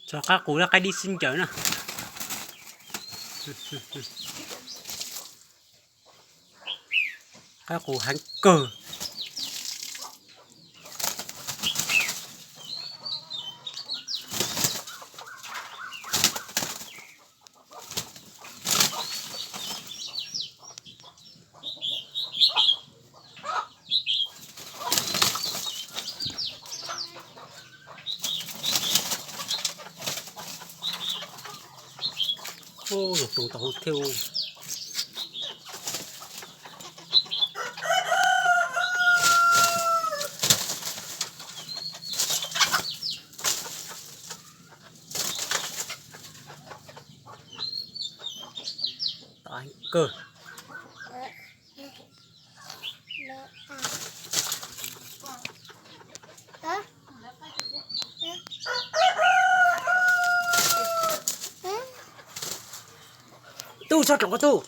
Tso qaib qus lab qaib dib sib ncaws na. Qaib qus heev kawg. Ub, tus tau hauv thiab. Tau heev kawg. Tub, tso tloom ko tub.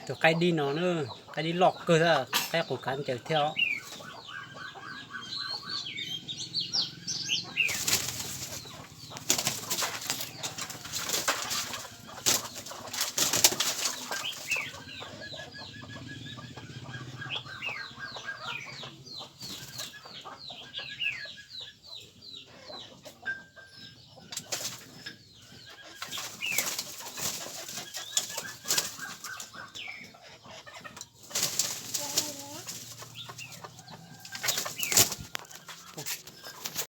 Tus qaib dib no, qaib dib loj kawg, qaib qus kav ncaws thiab.